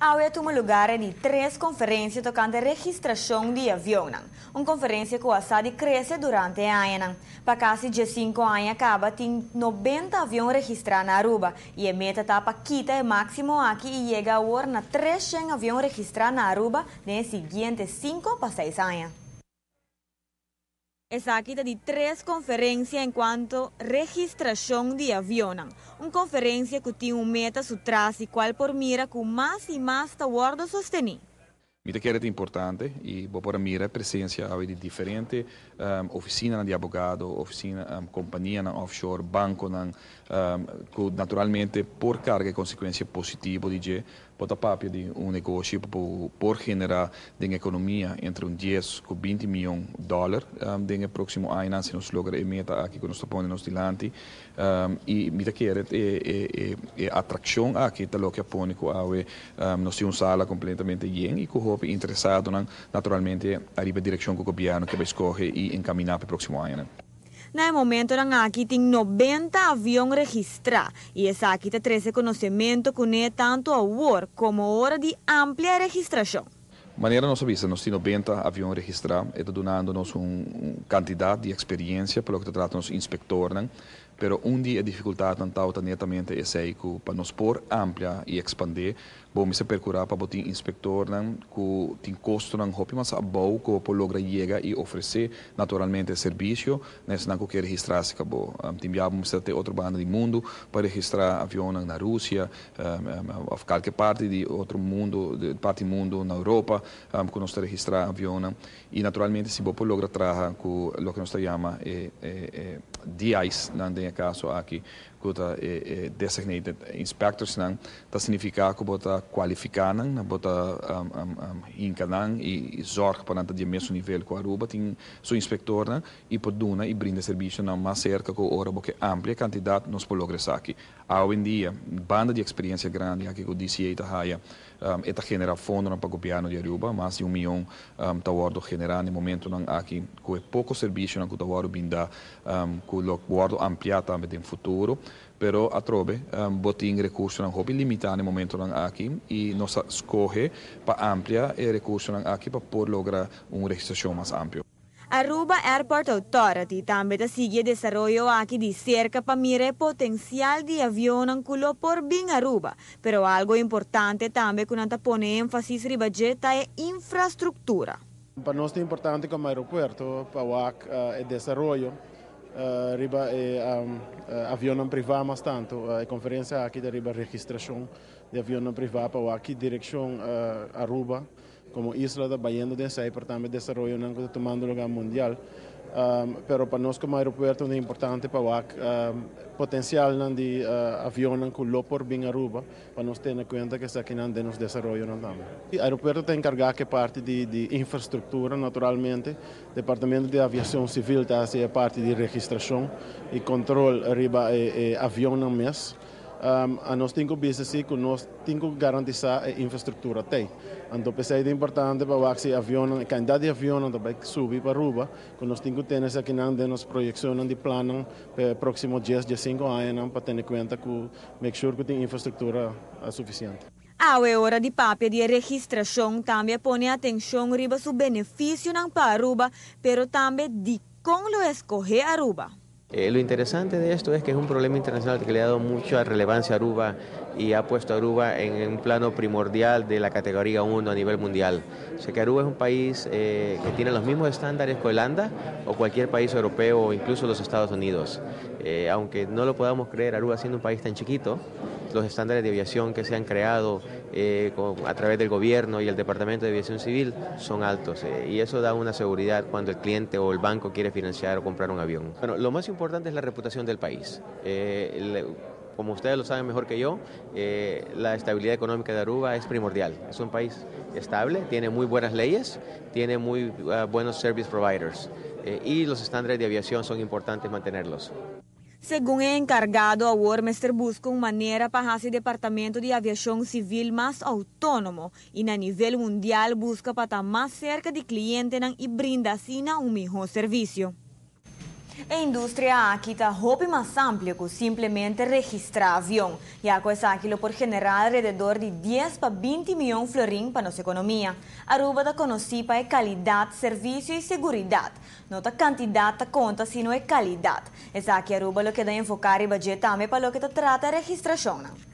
Awe a tuma lugar e di tres conferencia tocante registracion di avionnan. Un conferencia cu a sa di crece durante e añanan. Pa casi 15 aña caba tin 90 avion registra na Aruba y e meta ta pa kita e maximo aki y yega awor na 300 avion registra na Aruba den siguiente 5 pa 6 aña. Esaki ta di tres conferencia en cuanto registracion di avion. Un conferencia cu tin un meta su tras y cual por mira cu mas y mas ta wordo sosteni. Mi ta kere ta importante y bo por mira presencia di diferente oficina di abogado, oficina, compania offshore, banco, cu naturalmente por carga consecuencia positivo di dje, por papia di un negoshi por genera den economia entre un 10 cu 20 miyon di dollar den proximo aña, si nos logra e meta aki cu nos ta pone nos dilanti. Y mi ta kere e atraccion aki ta loke a pone cu awe nos tin un sala completamente yen y cu hopi interesado naturalmente ariba direccion cu gobierno kier scoge y encamina pa e proximo aña. Na momento aki tin 90 avion registra y esaki ta trece conocemento cu tanto awor como ora di amplia registracion. Manera nos a bisa, nos tin 90 avion registra, y ta dunando nos un cantidad di experiencia pa loke ta trata nos inspector, pero un di e dificultad ta netamente esey cu pa nos por amplia y expande, bo mester percura pa tin inspector cu tin costo nan hopi mas abou cu por logra yega y ofrece naturalmente servicio na esnan cu kier registra cu bo. Tin biaha bo tin otro banda di mundo pa registra avion na Rusia of cualkier parti di otro mundo, di parti di mundo na Europa, cu nos ta registra avion y naturalmente si bo por logra traha cu loke nos ta yama DIs, den caso aki cu ta designated inspectors nan, ta significa cu bo ta cualifica nan, bo ta hinca nan y zorg pa nan ta di mesun nivel cu Aruba tin su inspector nan y por duna y brinda servicio nan mas cerca cu ora bo ke amplia cantidad nos por logra esaki. Hoy en dia, banda di experiencia grandi aki cu DCA ta haya, e ta genera fondo pa gobierno di Aruba, mas di 1 miyon ta wordo genera na momento nan aki cu poco servicio nan cu ta wordo brinda, cu lo wordo amplia tambe den futuro, pero atrobe bo tin recurso nan hopi limita na momento nan aki y nos a scoge pa amplia e recurso nan aki pa por logra un registracion mas amplio. Aruba Airport Authority tambe ta sigui desaroyo aki di cerca pa mira e potencial di avion cu lo por bin Aruba, pero algo importante tambe cu nan ta pone enfasis riba dje ta e infrastructura. Pa nos ta importante como aeropuerto, pa e desaroyo, riba e avion priva mas tanto, e conferencia aki di riba registracion di avion priva pa aki direccion Aruba como isla ta bayendo den esey, tambe desaroyo nan ta tumando luga mundial. Pero pa nos como aeropuerto ta importante pa e potencial nan di avion cu lo por bin Aruba, pa nos tene cuenta cu esaki nan den nos desaroyo nan tambe. E aeropuerto ta encarga cu parti di infrastructura, naturalmente, Departamento di Aviacion Civil ta haci parti di registracion y control riba e avion nan mes. A nos tin cu bisa si cu nos tin cu garantisa e infrastructura tey. Anto, p'esey ta importante pa wak si avion, cantidad di avion tambe subi pa Aruba, cu nos tin cu tene aki nan den nos proyeccion di plan pa e proximo 10, 15 aña pa tene cuenta cu make sure cu tin infrastructura suficiente. Awe ora di papia di registracion tambe pone atencion riba su beneficio nan pa Aruba, pero tambe di con lo escoge Aruba. Lo interesante de esto es que es un problema internacional que le ha dado mucha relevancia a Aruba y ha puesto a Aruba en un plano primordial de la categoría 1 a nivel mundial. O sea que Aruba es un país que tiene los mismos estándares que Holanda o cualquier país europeo o incluso los Estados Unidos. Aunque no lo podamos creer, Aruba siendo un país tan chiquito, los estándares de aviación que se han creado a través del gobierno y el Departamento de Aviación Civil son altos y eso da una seguridad cuando el cliente o el banco quiere financiar o comprar un avión. Bueno, lo más importante es la reputación del país. Como ustedes lo saben mejor que yo, la estabilidad económica de Aruba es primordial. Es un país estable, tiene muy buenas leyes, tiene muy buenos service providers y los estándares de aviación son importantes mantenerlos. Segun e encargado, awor mester busca un manera pa haci e Departamento di Aviacion Civil mas autonomo y na nivel mundial busca pa ta mas cerca di cliente y brinda asina un miho servicio. E industria aki ta hopi mas amplio cu simplemente registra avion, ya cu esaki lo por genera alrededor di 10 pa 20 miyon florin pa nos economia. Aruba ta conoci pa e calidad, servicio y seguridad. No ta cantidad ta conta, sino e calidad. Esaki Aruba lo keda enfoca riba dje tambe pa loke ta trata registracion.